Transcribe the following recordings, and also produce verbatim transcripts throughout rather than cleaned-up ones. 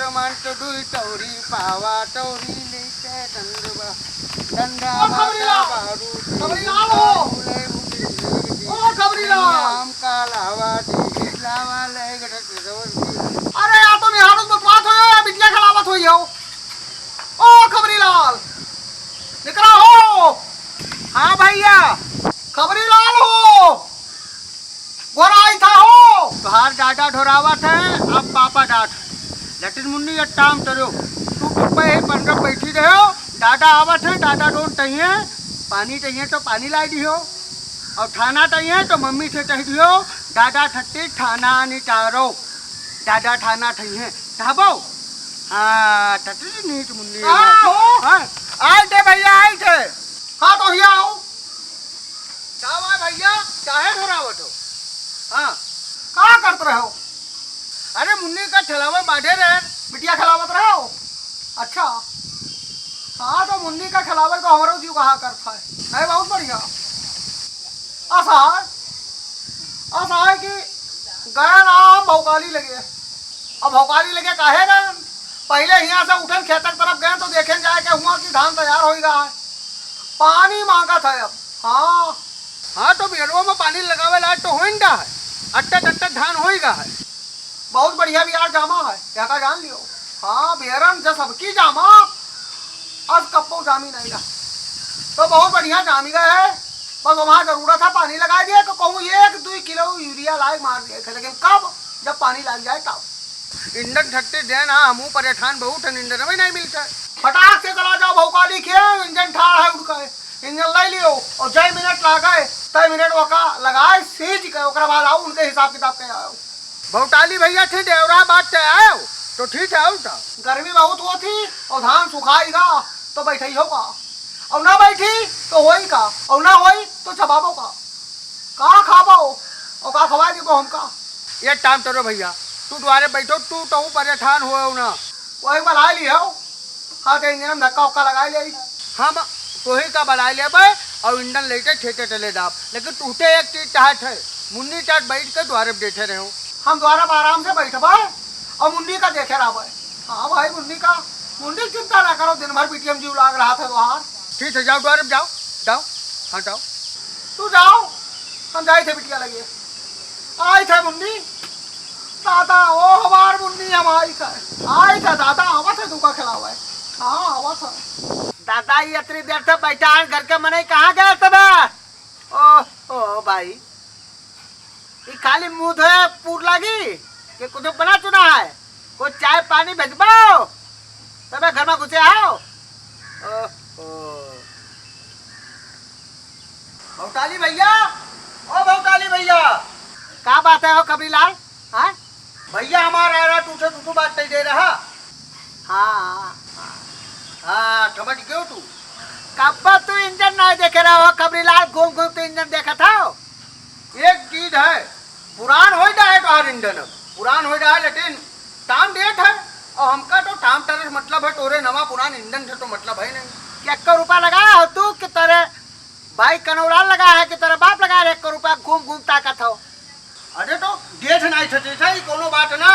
मन तो दुई टौरी पावा, टौरी लेके डंडवा, डंडा ओ खबरी लाल! बारू खबरी लाल हो! ओ खबरी लाल! आम का लावा दे, लावा ले गटक दौर की। अरे यार, तुम यहाँ बतवात हो या बिटिया खिलावत हो यो? ओ खबरी लाल, निकरा हो। हाँ भैया। खबरी लाल हो, गोराई था हो। तोहार डाटा ढोरावत है, अब पापा डांट। लटिन मुन्नी, ये टाम टरो। तू चुप्पे ही पंडर बैठी रहो। डाटा आवत है, डाटा डोन टहिए। पानी टहिए तो पानी लाई दियो। और ठाना टहिए तो मम्मी से टह दियो। डाटा ठट्टी ठाना निटारो। डाटा ठाना टहिए। ठाबो? हाँ, टट्टी नीट मुन्नी। हाँ, हो। हाँ, आई थे भैया, आई थे। हाँ, तो भैया आओ। का बा भैया, काहे ढोरावत हो? हाँ। का करत रहे हो? अरे मुन्नी का ठेलावा बांधे रहे। बिटिया खिलावत रहे हो? अच्छा। हाँ, तो मुन्नी का खिलावे को हमरो जीव कहा करत है। नहीं, बहुत बढ़िया। असा है, असा है कि गए ना हम भौकाली लगे। अब भौकाली लगे काहे गए? पहिले हियाँ से उठन खेतक तरफ गए तो देखेन जाए के हुआ कि धान तैयार होई गा है। पानी मांगत है अब। हाँ। हाँ, तो बियरवा में पानी लगावे लायक तो होइन गा है। अट्टा टट्टा धान होई गा है। बहुत बढ़िया बियार जामा है, यहाँ का जान लियो। हाँ, बियरन जस सबकी जामा, अस कप्पो जामी नहीं गा। तो बहुत बढ़िया जामी गए है। बस वहाँ जरूरत है पानी लगाए दिए, तो कहूँ एक दुई किलो यूरिया लायक मार दिए थे, लेकिन कब? जब पानी लाग जाए तब। इंजन ठट्टी देन, हाँ, हमू परेशान बहुत है, इंजन में नहीं मिलता है। फटाक से चला जाओ भौकाली के, इंजन ठाड़ है उनका है। इंजन ले लियो और जय मिनट लागे, तय मिनट ओका लगाए, सींच के ओकरा बाद आओ, उनके हिसाब किताब के आओ। भौटाली भैया, ठीक है, और बात तय आयो, तो ठीक है, और का? गर्मी बहुत होत ही और धान सुखाई गा, तो बैठई हो का? और ना बैठी, तो होई का? और ना होई, तो चबाबो का? का खाबो? और का खवाई देबो हमका? ये टाइम टरो भैया, तू द्वारे बैठो, तू तो परेशान हो ना। वही बना लियो। हाँ, तो इंजन में धक्का उक्का लगाए ले। हम तोही का बनाए लेबे और इंजन लेके ठेठे टले दाब, लेकिन तूते एक चीज चाहत है, मुन्नी चाट बैठ के द्वारे पे बैठे रहो। हम द्वारे पे आराम से बैठबे और मुन्नी का देखे रहबे। हाँ भाई, मुन्नी का, मुन्नी की चिंता ना करो, दिन भर बिटिया में जीव लाग रहा था बाहर। ठीक है, जाओ द्वारे पे जाओ, जाओ, हाँ जाओ। तू जाओ, हम जाई थे बिटिया लगे। आई थे मुन्नी, दादा, ओ हमार मुन्नी, हम आई थे, आई थे दादा, आवत है तुका खिलावे। हाँ, आवत है। दादा, ये इतनी देर से बैठा है, घर के मनई कहाँ गए तबे? ओ, ओ भाई, ई खाली मुंह धोए पूर लागी कि कुछ बना चुना है? कुछ चाय पानी भेजबो, तबे घर में घुसे आओ। ओहो। भौटाली भैया, ओ भौटाली भैया। का बात है हो खबरी लाल? हाँ? भैया हमारा आ रहा, तू से तू, तू बात नहीं दे रहा। हाँ, हाँ। हाँ, समझ गयो तू। कब तू इंजन नहीं देखे रहा हो खबरी लाल, घूम घूम तू इंजन देखत हो? एक चीज है, पुरान होई रहा है तोहार इंजन, अब पुरान होई रहा है, लेकिन टाइम डेट है, और हमका तो टाइम टरे से मतलब है, तोरे नवा पुरान इंजन से तो मतलब है नहीं। कि एक रुपया लगाया हो तू कि तेरे भाई कनौलाल लगा है कि तेरे बाप लगा है, एक रुपया घूम घूम ताकत हो। अरे तो डेट नहीं थे, ठीक है, कोनो बात ना।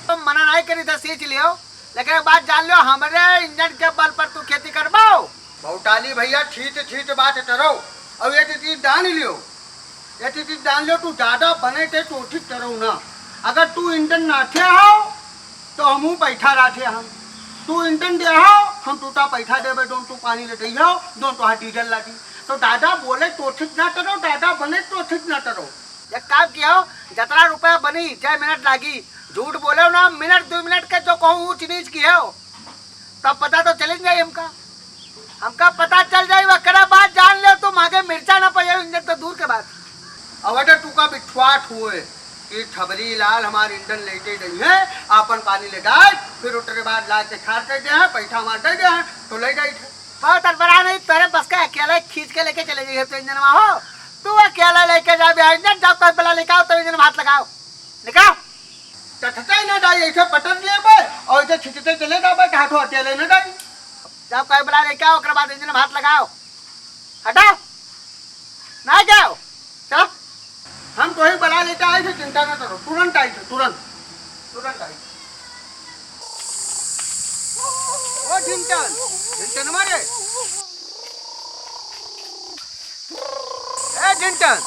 तो मना नहीं करी था, सींच लियो। लेकिन एक बात जान लो, हमरे इंजन के बल पर तू खेती करबो। भौटाली भैया, ठीक ठीक बात टरो। अब ये चीज जान लियो, ये चीज जान लियो, तू ज्यादा बने ते तो ठीक टरो ना। अगर तू इंजन नाथे हो, तो हमहू बैठा रहे हम। तू इंजन दे हो, हम टूटा पैसा देबे, दोन तू पानी ले दे हो, दोन तो हाथ डीजल लागी। तो दादा बोले तो ठीक ना टरो, दादा बने तो ठीक ना टरो। एक काम कियो, जतरा रुपया बनी, चाहे मिनट लागी, झूठ बोले हो ना, मिनट दो मिनट के जो कहूँ ऊंच नीच कियो, तब पता तो चल ही जाई हमका। हमका पता चल जाई, वकरा बाद जान ले तुम आगे मिर्चा ना पाइयो, इंजन तो दूर के बात। अवडे तू का बिठवाट हुए कि खबरी लाल हमार इंजन लेके गई है, आपन पानी ले डाल, फिर उतरे बाद ला के खार दे दे है, पैसा हमार दे दे है, तो ले जाई थे। बहुत अड़बड़ा नहीं, तेरे बस का अकेले खींच के लेके चले जाइए तो इंजन हो, तू अकेले लेके जा बिहार इंजन, जाओ कोई बला लेके आओ तो इंजन में हाथ लगाओ, निकाल। टटटे न जाई, ऐसे पटक लेबे और ऐसे छिटते चले जाबे, ढाठो अकेले न जाई। जब कोई बला लेके आओ, ओकरे बाद इंजन में हाथ लगाओ। हटाओ। ना जाओ। चलो। हम तो ही बला लेके आए थे, चिंता ना करो, तुरंत आई थे, तुरंत। तुरंत आई। झिंटन, झिंटन मारे। ए झिंटन,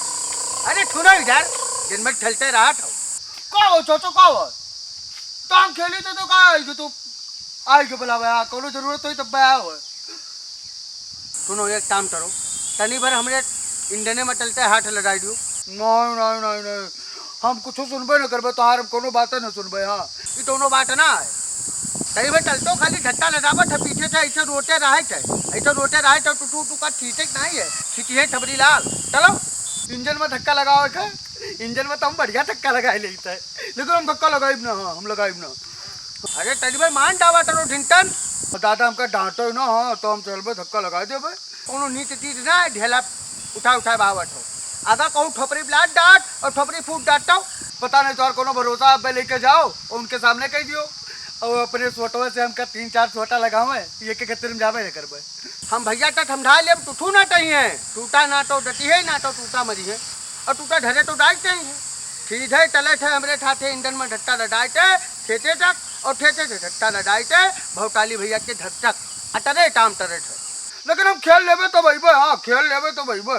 अरे सुनो इधर, दिन में ठलते रहत हो। का हो चोचो, का हो? तो हम खेली तो, तो का आई जो तू आई के बुलावे, हाँ, कोनो जरूरत होई तब आया हो। सुनो, एक काम करो, तनी भर हमरे इंजने में टलते हाथ लगा दियो। नहीं, नहीं, नहीं, नहीं, हम कुछ सुनबे न करबे, तोहार हम कोनो बात न सुनबे। हाँ, ई कोनो बात ना है। तनी भर टलतो खाली धक्का लगावत है, पीछे से ऐसे रोते रहे थे, ऐसे रोते रहे थे, टुटू टुका खींचे के नहीं है, खींचिए थबरी लाल। चलो, इंजन में धक्का लगावे के, इंजन में तो हम बढ़िया धक्का लगाए लेते हैं, लेकिन हम धक्का लगाइब ना, हाँ, हम लगाइब ना। अरे तनी भर मान जावा तरो झिंटन। दादा हमका डांटो ना, हाँ, तो हम चलबे धक्का लगाए देबे। कोनो नीच चीज ना है, ढेला उठा उठा बहावत हो। अगर कहूँ ठोपरी ब्लाट डांट और ठोपरी फूट डांटो। पता नहीं तोहर कोनो भरोसा, अब लेके जाओ और उनके सामने कह दियो। और अपने सोटवा से हमका तीन चार सोटा लगावे, ये के खतरे में जावे न करबे। हम भैया तक समझा लेब, टूटू ना टही है, टूटा ना तो डटी है, ना तो टूटा मरी है, और टूटा ढरे तो डालते ही है। सीधे चले थे हमरे साथे इंजन में धट्टा लडाए थे, खेते तक, और खेते से धट्टा लडाए थे भौकाली भैया के घर तक। अटरे टाम टरे थे। लेकिन हम खेल लेबे तो भइबे, हाँ, खेल लेबे तो भइबे।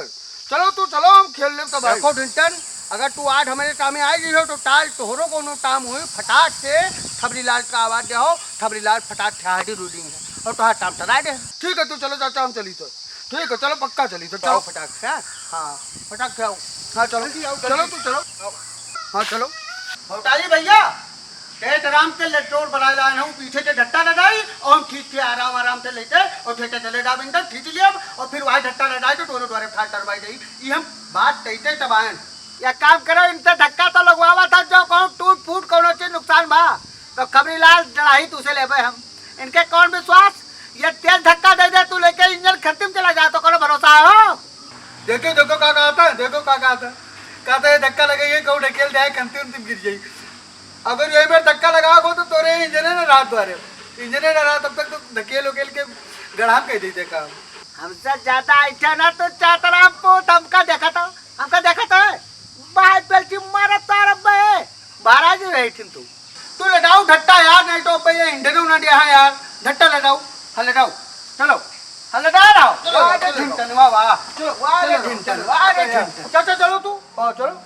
चलो तू चलो, हम खेल लेब तो भाई। देखो झिंटन, अगर तू आज हमरे काम में आ गई हो तो टाल तोहरो कोनो काम हुई, फटाक से थबरी लाल का आवाज दे हो, थबरी लाल फटाक से हाडी रूलिंग है और तोहार काम टरा दे। ठीक है, तू चलो चाचा, हम चली तो। ठीक है, चलो पक्का चली तो, चलो चलो। फटाक से, हाँ, फटाक से आओ। हाँ, चलो। जल्दी आओ, चलो जल्दी। तू चलो। हाँ, चलो। भौकाली भैया, खेत राम के ले चोर बनाए लाए हूँ, पीछे से धट्टा लगाई और हम खींच के आराम आराम से लेके और खेते चले डाब इंदर खींच लिया और फिर वहाँ धट्टा लगाई तो दोनों द्वारे फाट डरवाई गई। ये हम बात कहते तब आयन। या काम करो, इनसे धक्का तो लगवावा था, जो कहूँ टूट फूट कोनो चीज नुकसान भा, तो खबरी लाल डढ़ाई तुसे लेबे हम। इनके कौन विश्वास? ये तेज धक्का दे दे, तू लेके इंजन खत्म चला जा, तो कोनो भरोसा है हो? देखो, देखो का कहता है, देखो का कहता है। कहता है, "धक्का लगे, ये कहूँ ढकेल दे, खंती उंती गिर जाई।" अगर यही बार धक्का लगाओ तो तोरे इंजने ना रात द्वारे, इंजने ना रात, तब तक तो धकेल उकेल के गढ़ाम कह दी देखा। हमसे ज्यादा ऐठा ना तो चातराम पूत हमका देखा था, हमका देखा था। बाहर बेल्टी मारा तार बे, महाराज रहे ठिन तू। तू लडाऊ धट्टा यार, नहीं तो अब ये इंजने ना दिया है यार। धट्टा लडाऊ, हाँ लडाऊ, चलो, हाँ लडा रहा हूँ। चलो, वाह रे चलो। झिंटन, वाह, वाह। चलो, वाह रे चलो, झिंटन, चलो, वाह रे चलो। झिंटन। चलो, चलो तू, हाँ, चलो।